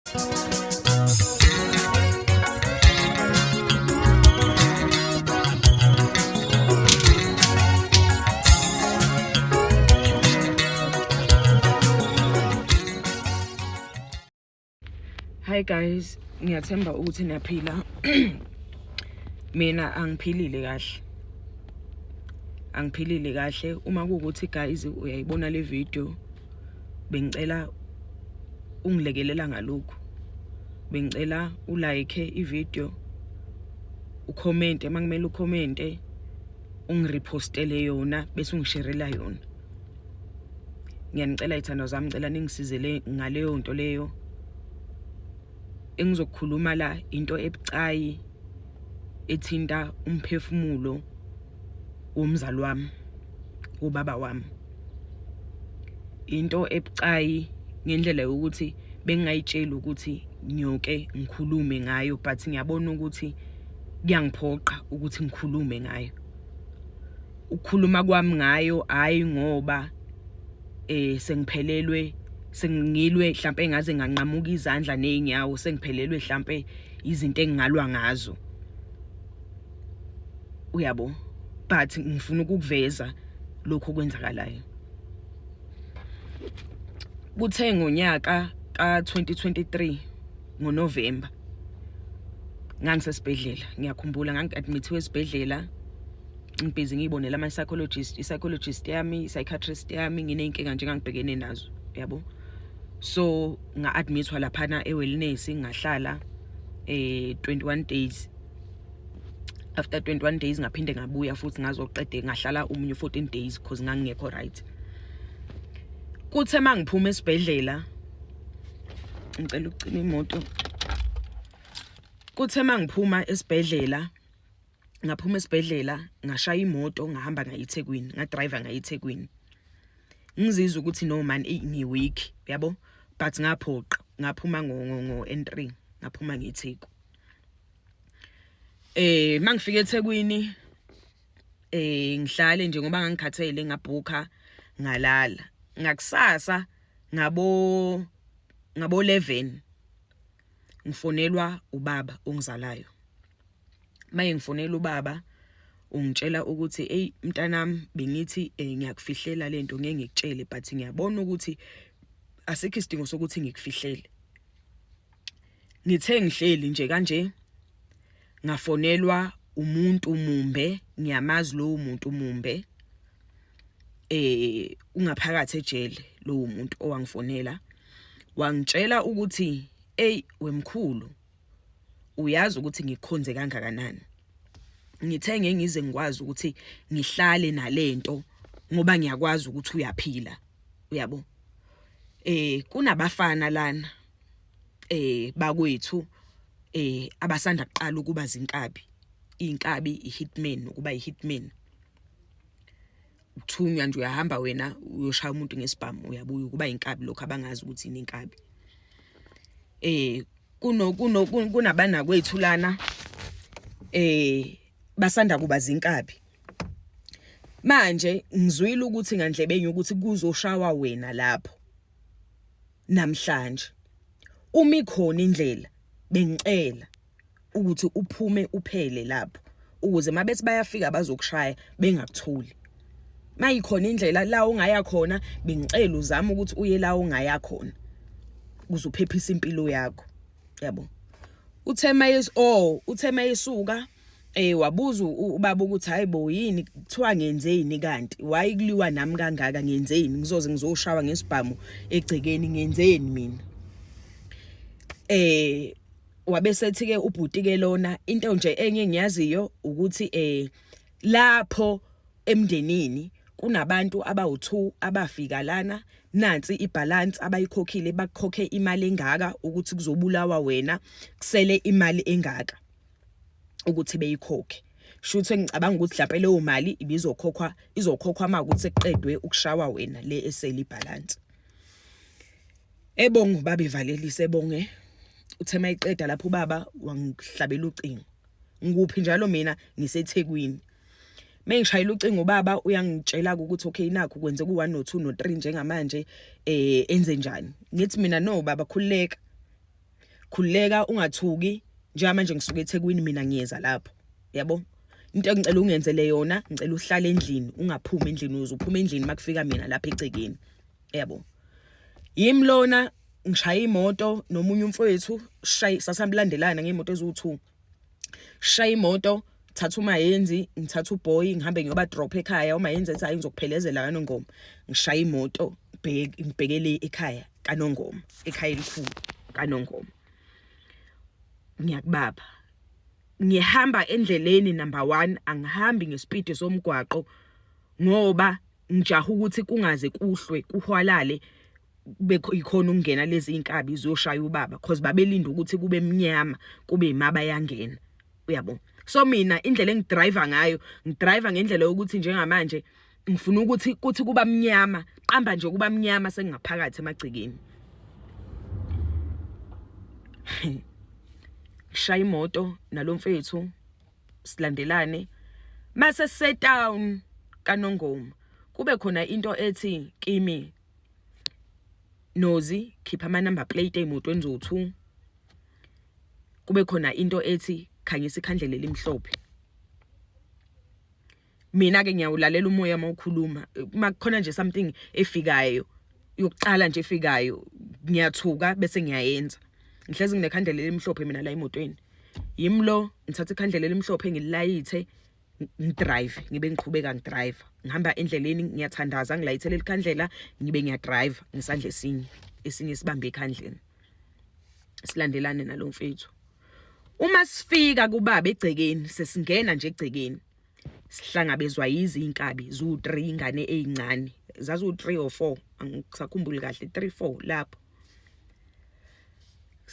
Hi guys, ngiyathemba ukuthi niyaphila. Mina angiphilile kahle. Angiphilile kahle uma kuwukuthi guys uyayibona le video bengicela ungilekelela ngalokhu. Bengicela ulike ivideo, ucommente makumele ucommente, ungirepostele yona bese ungisherela yona. Ngiyanicela ithando zami, ngicela ningisizele ngaleyo nto leyo. Engizokukhuluma la into ebucayi ethinta umphefumulo womzali wami, ubaba wami. Into ebucayi ngendlela yokuthi bengingayitsheli ukuthi ngiyoke ngikhulume ngayo, but ngiyabona ukuthi kuyangiphoqa ukuthi ngikhulume ngayo. Ukukhuluma kwami ngayo hayi ngoba sengiphelelwe, sengilwe mhlambe ngaze nganqamuka izandla nezinyawo, sengiphelelwe mhlambe izinto engingalwa ngazo, uyabo, but ngifuna ukukuveza lokho okwenzakalayo. Kuthe ngonyaka ka-2023 ngoNovember ngangisesibhedlela, ngiyakhumbula ngangi-admithiwe esibhedlela, ngibhizi ngiyibonela ama-psychologist, i-psychologist yami, i-psychiatrist yami, nginey'nkinga nje engangibhekene nazo, yabo. So nga-admithwa laphana e-wellness, ngahlala 21 days. After 21 days ngaphinde ngabuya futhi ngazoqede ngahlala omunye 14 days because ngangingekho right. Kuthe mangiphuma esibhedlela, ngicela ukucima imoto. Kuthe mangiphuma esibhedlela, ngaphuma esibhedlela ngashaya imoto ngahamba ngaye eThekwini, ngadriver ngaye eThekwini. Ngizizwa ukuthi no man, ngi weak, yabo, but ngaphoqa ngaphuma ngo N3, ngaphuma ngeTheku. Mangifika eThekwini ngihlale nje ngoba ngangikhathele, ngabhukha ngalala. Ngakusasa ngabo 11 ngifonelwa ubaba ongizalayo. Maye ngifonela ubaba, ungitshela ukuthi hey mntanami, bengithi ngiyakufihlela lento, ngeke ngikutshele, but ngiyabona ukuthi asikho isidingo sokuthi ngikufihlele. Ngithe ngihleli nje kanje, ngafonelwa umuntu mumbe, ngiyamazi lowo muntu mumbe, ungaphakathi ejele lowo muntu owangifonela, wangitshela ukuthi hey wemkhulu, uyazi ukuthi ngikukhonze kangakanani, ngithe ngeke ngize ngikwazi ukuthi ngihlale nalento ngoba ngiyakwazi ukuthi uyaphila, uyabo. Kunabafana lana bakwethu abasanda kuqala ukuba zinkabi, inkabi ihitman, ukuba ihitman ukuthunywa nje, uyahamba wena uyoshaya umuntu ngesibhamu uyabuya, ukuba inkabi lokho abangazi ukuthi yini inkabi. Kuno kuno kunabanakwethu lana basanda kuba zinkabi. Manje ngizwile ukuthi ngandlebenye ukuthi kuzoshawa wena lapho namhlanje. Uma ikhona indlela, bengicela ukuthi uphume uphele lapho ukuze mabethi bayafika bazokushaya bengakutholi. Mayikhona indlela la ungaya khona, bengicela uzame ukuthi uye la ungaya khona ukuze uphephise impilo yakho, yabo. Uthe mayes oh uthe mayesuka wabuza ubaba ukuthi hayibo yini kuthiwa ngenzeni kanti, why kuliwa nami kangaka, ngenzeni, ngizoze ngizoshawa ngesibhamu egcekeni, ngenzeni mina? Wabesethi ke ubhuti ke lona, into nje enye engiyaziyo ukuthi lapho emndenini kunabantu abawu2 abafika lana, nansi ibalance abayikhokhile, bakukhokhe imali engaka ukuthi kuzobulawa wena, kusele imali engaka ukuthi beyikhokhe. Shuthe ngicabanga ukuthi mhlawumbe leyo mali ibizokhokhwa, izokhokhwa makuthi sekuqedwe ukushawa wena, le esele ibalance. Ebonga ubaba, evalelise ebonge. Uthe mayiqeda lapho ubaba wangihlabela ucingo. Ngikuphi njalo mina? NgiseThekwini. Mengishayela ucingo ubaba uyangitshela ukuthi okay, nakho kwenze ku 1 no 2 no 3 njengamanje, enze njani? Ngithi mina no baba, khululeka. Khululeka, ungathuki, njengamanje ngisuke eThekwini mina, ngiyeza lapho, yabo. Into engicela ungenzele yona, ngicela uhlale endlini, ungaphumi endlini, uze uphume endlini makufika mina lapha egcekeni, yabo. Yimi lona, ngishaya imoto nomunye umfowethu, shay sasamlandelana ngemoto eziwu2. Shaya imoto, thatha uMayenzi, ngithatha uboy, ngihambe ngiyoba drop ekhaya. UMayenzi ethi, "Hayi, ngizokuphelezela kaNongoma." Ngishaya imoto, ngibhekele ekhaya kaNongoma, ekhaya elikhulu kaNongoma. Ngiyakubaba, ngihamba endleleni number 1, angihambi ngespeed somgwaqo ngoba ngijaha ukuthi kungaze kuhlwe, kuhwalale, bekho ikhona ukungena lezi inkabi ziyoshaya ubaba, cause babelinda ukuthi kube mnyama, kube imaba yangena, uyabo. So mina indlela engidriver ngayo, ngidriver ngendlela yokuthi njengamanje ngifuna ukuthi kuthi kuba mnyama, qamba nje kuba mnyama, sengingaphakathi emagcekeni. Shaya imoto nalomfethu, silandelane. Mase setown kaNongoma, kube khona into ethi kimi, "Nozi, khipha ama number plate emotweni zo2." Kube khona into ethi, "Khanyisa ikhandlela elimhlophe." Mina ke ngiyawulalela umoya mawukhuluma. Makukhona nje something efikayo, yokuqala nje efikayo, ngiyathuka bese ngiyayenza. Ngihlezi nginekhandlela elimhlophe mina la emotweni. Yimi lo, ngithatha ikhandlela elimhlophe, ngililayithe, ngidrive, ngibe ngiqhubeka ngidrive. Ngihamba endleleni, ngiyathandaza, ngilayithele ikhandlela, ngibe ngiyadrive ngesandla esinye, esinye sibambe ikhandlela. Silandelane nalomfethu. Uma sifika kubaba egcekeni, sesingena nje egcekeni, sihlangabezwa yizi inkabi zu3, ingane ezincane, zazu 3 or 4, angisakhumbuli kahle, 3 4 lapho.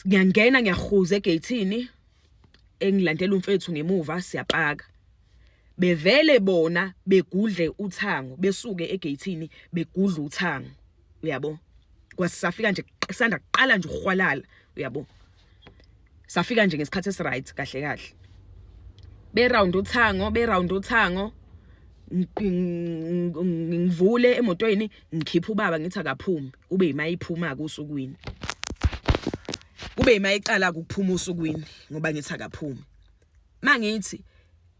Ngiyangena, ngiyahuza egate, engilandela umfethu ngemuva, siyapaka. Bevele bona begudle uthango, besuke egate, begudla uthango, uyabo. Kwasafika nje sanda kuqala nje ukuhwalala, uyabo. Safika nje ngesikhathi esiright kahle kahle. Be round uthango, be round uthango, ngivule emotweni, ngikhipha ubaba, ngithi akaphumi. Kube ima iphuma kusukwini, kube ima iqala ukuphuma usukwini, ngoba ngithi akaphumi. Mangithi,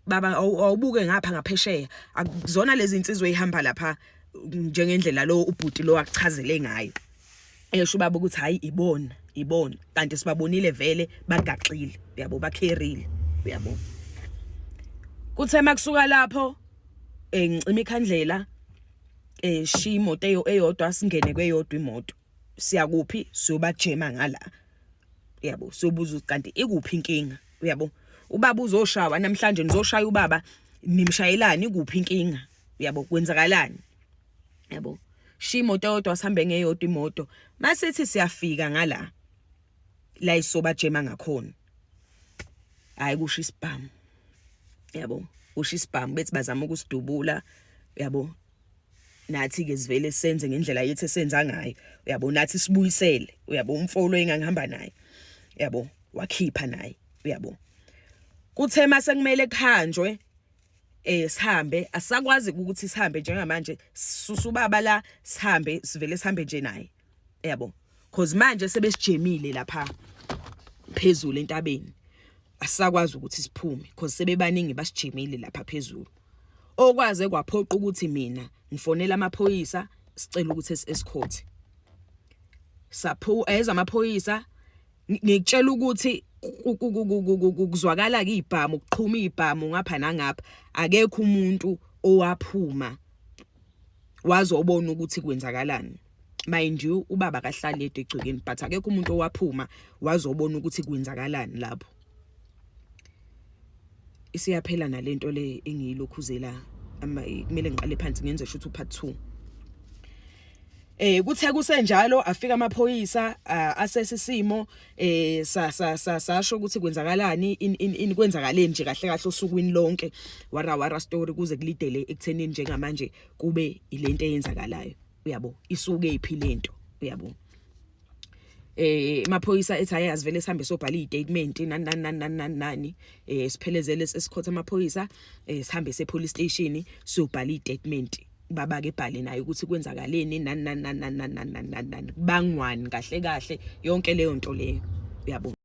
"Baba, awubuke ngapha ngaphesheya, akuzona lezi insizwe ehamba lapha njengendlela lo ubhuti lo akuchazele ngayo?" Esho ubaba ukuthi, "Hayi, ibona, ibona." Kanti sibabonile vele, bagaxile, uyabo, bakherile, uyabo. Kuthe makusuka lapho, ngicima ikhandlela, shiya imoto eyodwa, singene kweyodwa imoto. Siyakuphi? Siyobajema ngala, uyabo, siyobuza ukuthi kanti ikuphi inkinga, uyabo. Ubaba uzoshawa namhlanje, nizoshaya ubaba, nimshayelani? Ikuphi inkinga, uyabo? Kwenzakalani, yabo? Shiya imoto eyodwa, sihambe ngeyodwa imoto. Masithi siyafika ngala la isobajema ngakhona, hayi, kusho isibhamu, yabo, kusho isibhamu, bethi bazama ukusidubula, yabo. Nathi ke sivele senze ngendlela yethu esenza ngayo, uyabo, nathi sibuyisele, uyabo. Umfolo engangihamba naye, uyabo, wakhipha naye, uyabo. Kuthe mase kumele kuhanjwe, sihambe, asakwazi ukuthi sihambe njengamanje, susa ubaba la, sihambe, sivele sihambe nje naye, yabo, cause manje sebesijemile lapha phezulu entabeni. Asakwazi ukuthi siphume cause sebebaningi, basijemile lapha phezulu. Okwaze kwaphoqa ukuthi mina ngifonela amaphoyisa, sicela ukuthi esikhothe saphu ezamaphoyisa. Ngikutshela ukuthi kuzwakala ke ibhamu, kuqhuma ibhamu ngapha nangapha. Akekho umuntu owaphuma wazobona ukuthi kwenzakalani. Mind you, ubaba kahlali yedwa egcekeni, but akekho umuntu owaphuma wazobona ukuthi kwenzakalani lapho. Isiyaphela nalento le engiyilokhuzela, kumele ngiqale phansi ngenze shuthi upart 2. Kuthe kusenjalo, afika amaphoyisa, asesisimo, sa sa sasho ukuthi kwenzakalani, in in kwenzakaleni nje kahle kahle osukwini lonke, wara wara story, kuze kulidele ekuthenini njengamanje kube ilento eyenzakalayo, uyabo. Isuke iphi lento, uyabo? Amaphoyisa ethi, "Hayi, asivele sihambe sobhala istatement, nani nani nani nani nani nani." Siphelezele esikhotha amaphoyisa, sihambe se police station, siyobhala istatement. Baba ke bhale naye ukuthi kwenzakaleni, nani nani nani nani nani nani nani nani, bangwani kahle kahle, yonke leyo nto leyo, uyabo.